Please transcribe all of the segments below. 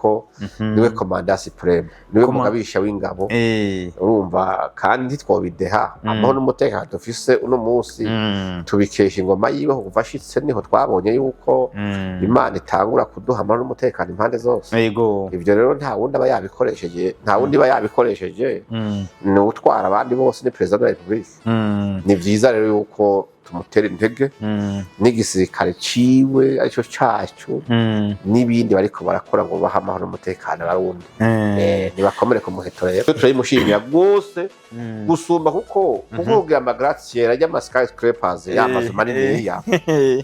Kuko niwe commandant suprême, niwe mugabisha w'ingabo. Urumva, kandi ntitwobideha, amahoro n'umutekano dufise uno munsi tubikesha ingoma yiwe. Kuva ashitse niho twabonye yuko Imana itangura kuduha amahoro n'umutekano impande zose. Ivyo rero nta wundi aba yabikoresheje, nta wundi aba yabikoresheje, ni utwara abandi bose, ni président de la République. Ni vyiza rero yuko tumutera intege n'igisirikare ciwe arico cacu n'ibindi bariko barakora ngo bahe amahoro n'umutekano Abarundi. Nibakomere ku muheto. Rero turayimushimira rwose gusumba, kuko kugira ama gratte-ciel ajya, ama skyscrapers, y'amazu maniniya,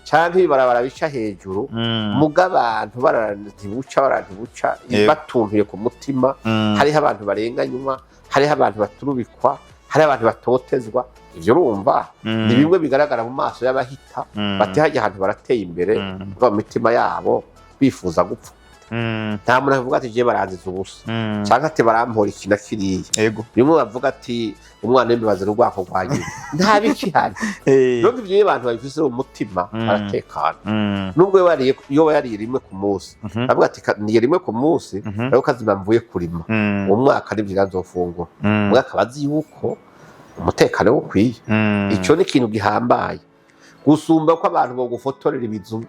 canke ibarabara bica hejuru, muga abantu barara ntibuca, barara ntibuca, batuntuye ku mutima, hariho abantu barenganywa, hariho abantu baturubikwa, hariho abantu batotezwa. Ivyo urumva ni bimwe bigaragara mu maso y'abahita, bati hajya ahantu barateye imbere, muga mu mitima yabo bifuza gupfa. Nta muntu avuga ati: "Je baranziza ubusa," canke ati: "Barampora iki na kiriya." Bimwe bavuga ati: "Umwana w'imbibazi n'urwako rwa nyina," nta bikihari. Donc ivyo iyo abantu babifise mu mutima baratekana, nubwo yoba yariye rimwe ku munsi, avuga ati: "Niye rimwe ku munsi, ariko kazima mvuye kurima, uwo mwaka nivyo nzofungura." Umwaka abazi yuko umutekano we ukwiye. Ico ni ikintu gihambaye gusumba ko abantu bogufotorera ibizu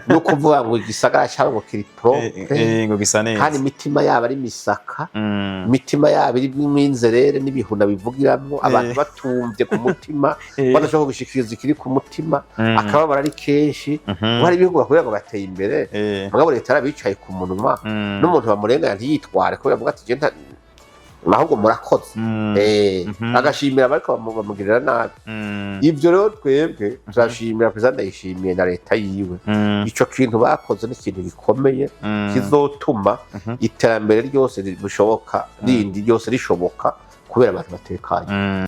no kuvuga ngo igisagara cyabo ngo kiri propre, ngo gisa neza, kandi imitima yabo ari misaka, imitima yabo irimwo inzerere n'ibihuna bivugiramwo, abantu batumvye ku mutima, badashobora gushikiriza ikiri ku mutima, akababaro ari kenshi. Ubu hari ibihugu bakubwira ngo bateye imbere, mugabo leta yarabicaye ku munwa, n'umuntu bamurenganya ntiyitware kubera avuga ati: "Je ahubwo murakoze." Agashimira abariko bamugirira nabi. Ivyo rero twebwe turashimira Perezida Ndayishimiye na leta yiwe. Ico kintu bakoze ni ikintu gikomeye kizotuma iterambere ryose rishoboka, rindi ryose rishoboka, kubera abantu batekanye.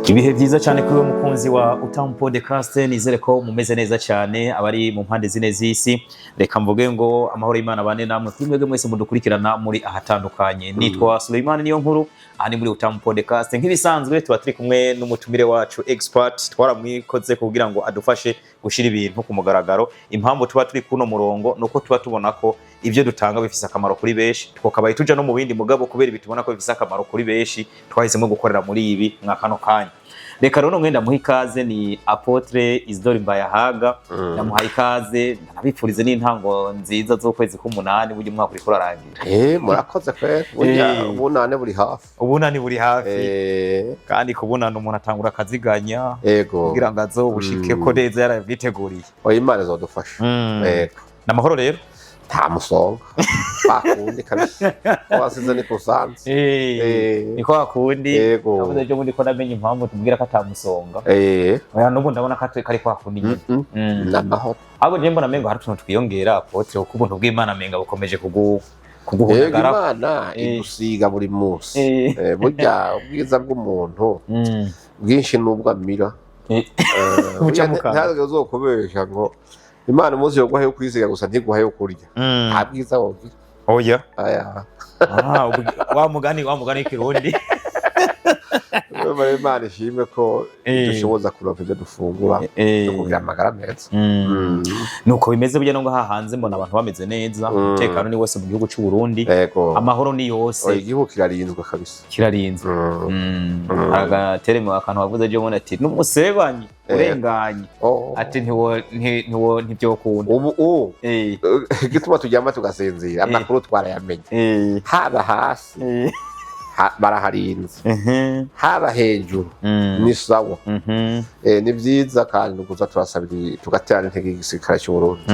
Ibihe byiza cyane kuri we mukunzi wa Utamu Podcast. Nizere ko mumeze neza cyane, abari mu mpande zine z'isi. Reka mvuge ngo amahoro y'Imana bane namwe, kuri mwebwe mwese mudukurikirana muri ahatandukanye. Nitwa Suleiman niyo nkuru, aha ni muri Utamu Podcast. Nk'ibisanzwe tuba turi kumwe n'umutumire wacu expert, twaramwikoze kugira ngo adufashe gushyira ibintu ku mugaragaro. Impamvu tuba turi kuno murongo nuko tuba tubona ko ibyo dutanga bifise akamaro kuri benshi. Twakabaye tuja no mu bindi, mugabo kubera ibi tubona ko bifise akamaro kuri benshi, twahisemo gukorera muri ibi mwa kano kanya. Reka rero mwenda muha ikaze, ni Apôtre Isidore Mbayahaga. Ndamuhaye ikaze, nabipfurize n'intango nziza z'ukwezi k'umunani. Burya umwaka uriko urarangira. Murakoze kweri. Burya ubunane buri hafi. Ubunani buri hafi. Kandi kubunana umuntu atangura akaziganya kugira ngo azobushike ko neza yarabwiteguriye. Oya, Imana izodufasha. Ego. N'amahoro rero? Nta musonga, bakundi kabisa, ko wasize ni kusanze. Niko hakundi. Ego. Navuze ejo bundi ko namenye impamvu tubwira ko atamusonga. Oya, n'ubu ndabona ko kari kwa kundi nyene. N'amahoro. Ahubwo je mbona mengo hari utuntu twiyongera, Apôtre, kuko ubuntu bw'Imana menga bukomeje Yego. kuguhunagara. Imana idusiga buri munsi. Burya ubwiza bw'umuntu bwinshi n'ubwo amira. Buca Burya mu kanwa. ntabwo uzokubesha ngo Imana umunsi yoguha yo kwisiga gusa, ntiguha yo kurya, nta bwiza wogira. Oya. Aya. Ah, wa mugani w'ikirundi. Urumva, Imana ishimwe ko dushoboza kuronka ibyo dufungura no kugira amagara meza. Nuko bimeze. Burya no ngaha hanze mbona abantu bameze neza, umutekano ni wose mu gihugu c'u Burundi, amahoro ni yose. Oya, igihugu kirarinzwe kabisa. Kirarinzwe. Agateremo akantu wavuze ejo bundi ati n'umusebanyi urenganye, ati ntiwo ntiwo ntivyokunda. Ubu igituma turyama tugasinzira, amakuru twarayamenye, haba hasi baraharinze, haba hejuru ni sawa. Ni vyiza kandi nukuza turasabira, tugatera intege igisirikare cy'u Burundi,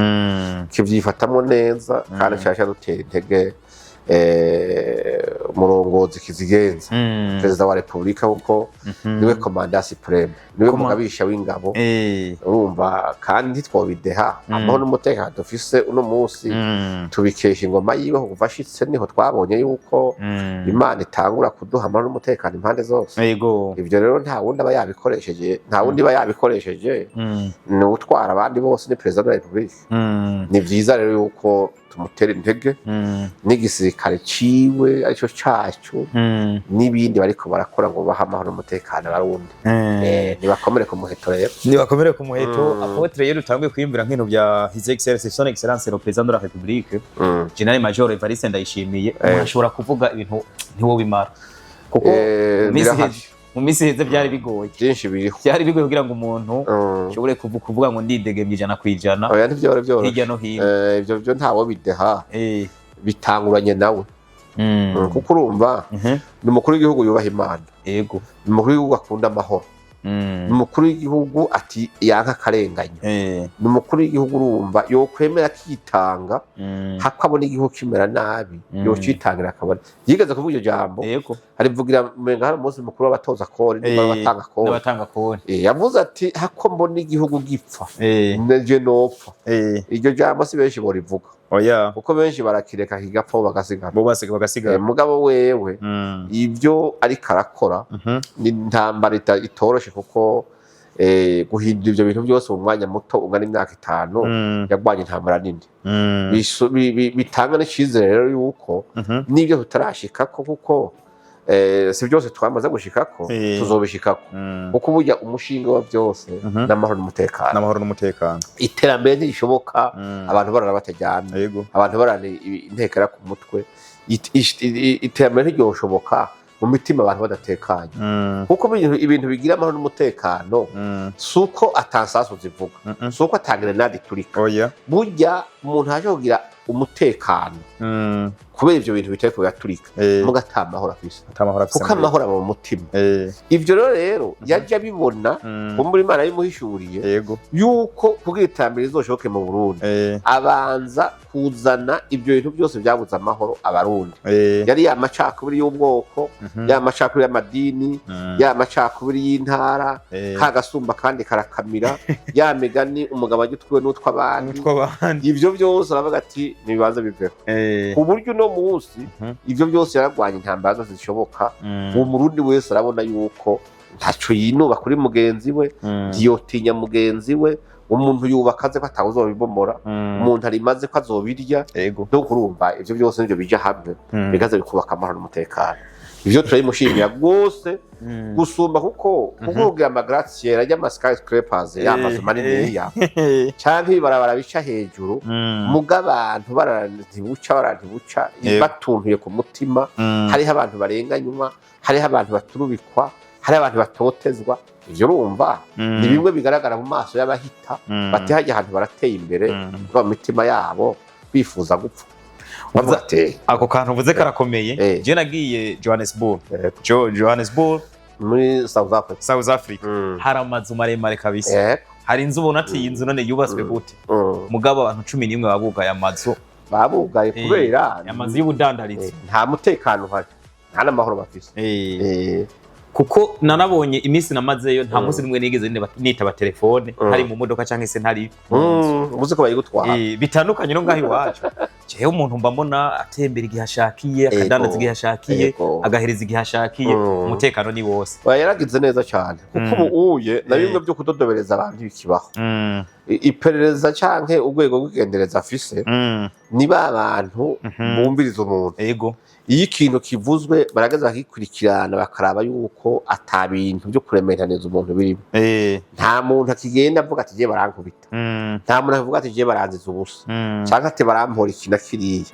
kivyifatamo neza kandi cyasha dutera intege umurongozi kizigenza, perezida wa repubulika, kuko niwe commandant suprême, niwe mugabisha w'ingabo. Urumva, kandi ntitwobideha, amahoro n'umutekano dufise uno munsi tubikesha ingoma yiwe. Kuva ashitse niho twabonye yuko Imana itangura kuduha amahoro n'umutekano impande zose. Ivyo rero nta wundi aba yabikoresheje, nta wundi aba yabikoresheje, ni utwara abandi bose, ni président de la République. Ni vyiza rero yuko tumutere intege n'igisirikare ciwe arico cacu n'ibindi bariko barakora ngo bahe amahoro n'umutekano Abarundi. Nibakomere ku muheto rero. Nibakomere ku muheto. Apôtre, rero utanguye kwiyumvira nk'ibintu bya His Excellence, Son Excellence le Président de la République, Général Major Evariste Ndayishimiye, umuntu ashobora kuvuga ibintu ntiwobimara, kuko mu minsi Birahari. mu minsi iheze byari bigoye. Byinshi biriho. Byari bigoye kugira ngo umuntu ashobore kuvuga ngo ndidegemye 100% Oya, ntivyora vyoroshe. hirya no hino. Ivyo byo ntawo bideha, bitanguranye nawe. Kuko urumva, ni umukuru w'igihugu yubaha Imana, ni umukuru w'igihugu akunda amahoro, ni umukuru w'igihugu ati yanka akarenganya, ni umukuru w'igihugu urumva yokwemera akitanga hako abona igihugu kimera nabi, yocitangira akabona. Yigeze kuvuga iryo jambo, arivugira umenga hari umunsi mukuru w'abatoza kori nimba abatanga kori. N'abatanga kori. Yavuze ati hako mbona igihugu gipfa, neje nopfa. Iryo jambo si benshi borivuga, kuko benshi barakireka kigapfa, bo bagasigara. Bo basiga bagasigara. Mugabo wewe, ibyo ariko arakora ni intambara itoroshe, kuko guhindura ivyo bintu byose mu mwanya muto ungana imyaka 5, yagwanye intambara nini. Bitanga n'icizere rero yuko n'ibyo tutarashikako, kuko si byose twamaze gushikako, tuzobishikako, kuko burya umushinga wa byose n'amahoro n'umutekano. N'amahoro n'umutekano. Iterambere ntirishoboka abantu barara bataryamye, abantu barara intekera ku mutwe. Iterambere ntiryoshoboka mu mitima abantu badatekanye, kuko ibintu bigira amahoro n'umutekano si uko atasasu zivuga, si uko ata grenade iturika. Oya. Burya umuntu aje kugira umutekano kubera ivyo bintu bitariko biraturika, muga ata mahoro afise. Ata mahoro afise. Kuko amahoro aba mu mutima. Ivyo rero yaje abibona, kumbura Imana yabimuhishuriye, yuko kugira iterambere rizoshoboke mu Burundi, abanza kuzana ibyo bintu byose byabuze amahoro Abarundi. Yari ya macakubiri y'ubwoko, ya macakubiri y'amadini, ya macakubiri y'intara, ka gasumba kandi karakamira, ya migani umugabo ajya utwiwe n'utw'abandi. Utw'abandi. Ivyo byose aravuga ati nibibanza biveho. Ku buryo uno munsi ivyo byose yararwanya intambara zose zishoboka. Uwo Murundi wese arabona yuko ntaco yinuba kuri mugenzi we, ntiyotinya mugenzi we. Umuntu yubaka azi ko atawuzobibomora, umuntu arimaze ko azobirya. No kurumva ivyo byose nivyo bija hamwe, bigaza bikubaka amahoro n'umutekano. Ivyo turabimushimira rwose gusumba, kuko kugira ama gratte-ciel ajya ama skyscrapers, ya mazu maniniya, canke ibarabara bica hejuru, muga abantu barara ntibuca, barara ntibuca, batuntuye ku mutima, hariho abantu barenganywa, hariho abantu baturubikwa, hariho abantu batotezwa. Ivyo urumva ni bimwe bigaragara mu maso y'abahita, bati hajya ahantu barateye imbere, mu mitima yabo bifuza gupfa. Bavuga ati Ako kantu uvuze karakomeye. Je nagiye Johannesburg, Johannesburg muri South Africa. South Africa. Hari amazu maremare kabisa. Hari inzu ubona ati iyi nzu none yubatswe gute? Mugabo abantu 11 babugaye amazu. Babugaye kubera amazu y'ubudandarizo. Nta mutekano uhari, nta n'amahoro bafise. Kuko nanabonye iminsi namazeyo, nta munsi n'umwe nigeze nitaba telefone ntari mu modoka cyangwa se ntari mu nzu. Uzi ko bayigutwara. Bitandukanye no ngaho iwacu, jewe umuntu mba mbona atembera igihe ashakiye, akadandaza igihe ashakiye, agahereza igihe ashakiye. Umutekano ni wose. Oya, yaragize neza cyane, kuko ubu uye na bimwe byo kudodobereza abantu bikibaho. Iperereza canke urwego rw'igendereza afise ni ba bantu bumviriza umuntu. Iyo ikintu kivuzwe, barageza bakikurikirana, bakaraba yuko ata bintu byo kuremeraniza umuntu birimo. Nta muntu akigenda avuga ati je barankubita, nta muntu avuga ati je baranziza ubusa, canke ati barampora iki na kiriya.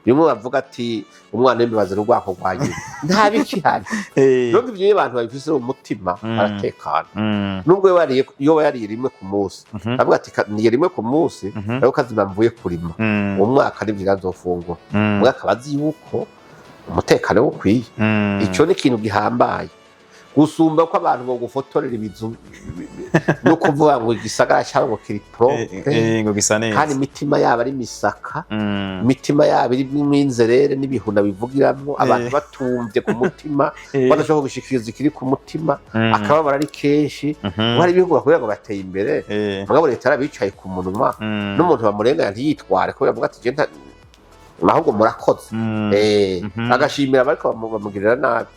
Bimwe bavuga ati umwana w'imbibazi n'urwako rwa nyina, nta bikihari. Rero ivyo iyo abantu babifise mu mutima, baratekana. Nubwo yoba yariye rimwe ku munsi, avuga ati niye rimwe ku munsi, ariko kazima mvuye kurima, uwo mwaka nivyo nzofungura. Umwaka abazi yuko umutekano we ukwiye. Ico ni ikintu gihambaye gusumba ko abantu bogufotorera ibizu no kuvuga ngo igisagara cyabo ngo kiri propre, ngo gisa neza, kandi imitima yabo ari misaka, imitima yabo irimo inzerere n'ibihuna bivugiramwo abantu, batumvye ku mutima, badashobora gushikiriza ikiri ku mutima, akababaro ari kenshi. Hari ibihugu bakubwira ngo bateye imbere, mugabo leta yarabicaye ku munwa, n'umuntu bamurenganya ntiyitware kubera avuga ati je Ahubwo murakoze. Agashimira abariko bamugirira nabi.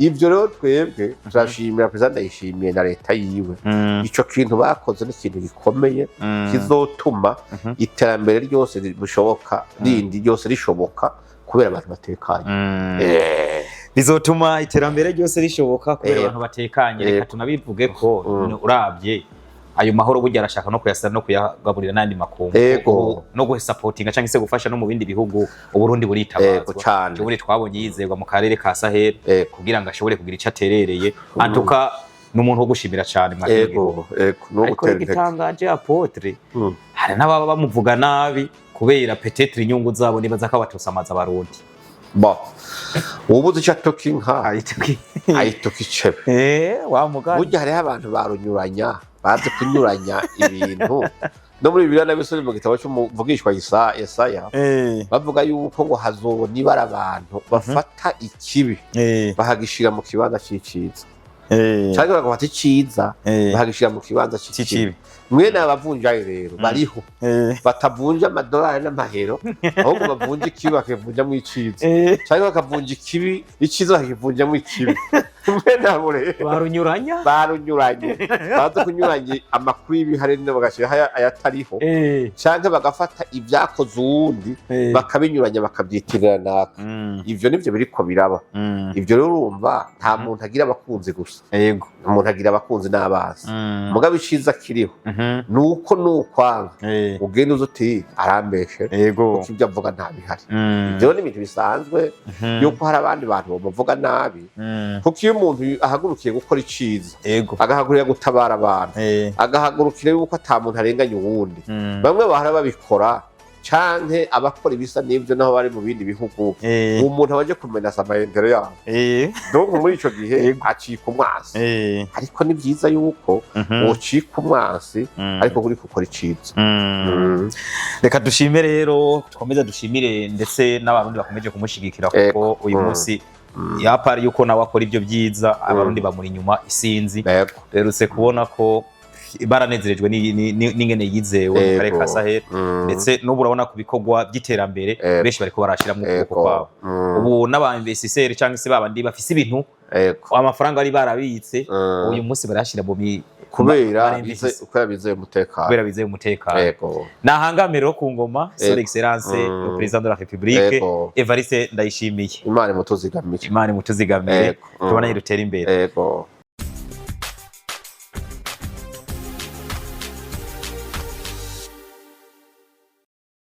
Ivyo rero twebwe turashimira Perezida Ndayishimiye na leta yiwe. Ico kintu bakoze ni ikintu gikomeye kizotuma iterambere ryose rishoboka, rindi ryose rishoboka, kubera abantu batekanye. Bizotuma iterambere ryose rishoboka kubera abantu batekanye. Reka tunabivuge ko uravye ayo mahoro, burya arashaka no kuyasa no kuyagaburira n'andi makungu. No gusapotinga cyangwa se gufasha no mu bindi bihugu, Uburundi buritabazwa. Cane. Ubundi twabonye yizerwa mu karere ka Sahel kugira ngo ashobore kugira ico aterereye. Antuka ni umuntu wo gushimira cyane mwa kino gihugu. Ego, no Ariko gutera intege. igitangaje, apôtre, hari n'ababa bamuvuga nabi kubera peut-être inyungu zabo, nibaza ko abatosamaza Abarundi. Bon, uwubuze ico atoka inka ayituka icebe. Eh, wa mugani. Burya hariho abantu barunyuranya, bazi kunyuranya ibintu. No muri Bibiliya nabisomye mu gitabo c'umuvugishwa Yesaya, bavuga yuko ngo hazobona ibara abantu bafata ikibi bakagishira mu kibanza c'iciza, canke bagafata iciza bakagishira mu kibanza c'ikibi. C'ikibi. Mwene aba bavunjayi rero bariho, batavunja amadolari n'amahero, ahubwo bavunja ikibi bakivunjamwo iciza, canke bakavunja ikibi, iciza bakivunjamwo ikibi. Mwene abo rero barunyuranya. Barunyuranye, baza kunyuranya amakuru y'ibihari bagashyiraho ayatariho, canke bagafata ibyakoze uwundi bakabinyuranya bakabyitirira naka. Ivyo nivyo biriko biraba. Ivyo rero urumva nta muntu agira abakunzi gusa. Umuntu agira abakunzi n'abazi. Mugabo iciza kiriho nuko nukwanga ugenda uza uti arambeshe, kuko ibyo avuga nta bihari. Ivyo ni ibintu bisanzwe yuko hari abandi bantu bamuvuga nabi, kuko iyo umuntu ahagurukiye gukora iciza, agahagurukira gutabara abantu, agahagurukira yuko ata muntu arenganya uwundi, bamwe bahora babikora canke abakora ibisa n'ivyo naho bari mu bindi bihugu, uwo muntu aba aje kumenasa ama intérêts yabo. Donc muri ico gihe acika umwansi. Ariko ni vyiza yuko wocika umwansi ariko uriko ukora iciza. Reka dushime rero, dukomeze dushimire ndetse n'Abarundi bakomeje kumushigikira, kuko uyu munsi yapari yuko nawe akora ibyo byiza, Abarundi bamuri inyuma isinzi. Duherutse kubona ko baranezerejwe n'ingene yizewe mu karere ka Sahel, ndetse n'ubu urabona ku bikorwa by'iterambere benshi bariko barashiramwo ukuboko kwabo. Ubu n'aba investisseurs cyangwa se babandi bafise ibintu, amafaranga bari barabitse, uyu munsi barayashira mu kubera barinvestissa. Kubera bizeye umutekano. Kubera bizeye umutekano. Nahangame rero ku ngoma son excellence le président de la République Evariste Ndayishimiye. Imana imutuzigamire. Imana imutuzigamire. Tubona dutere imbere.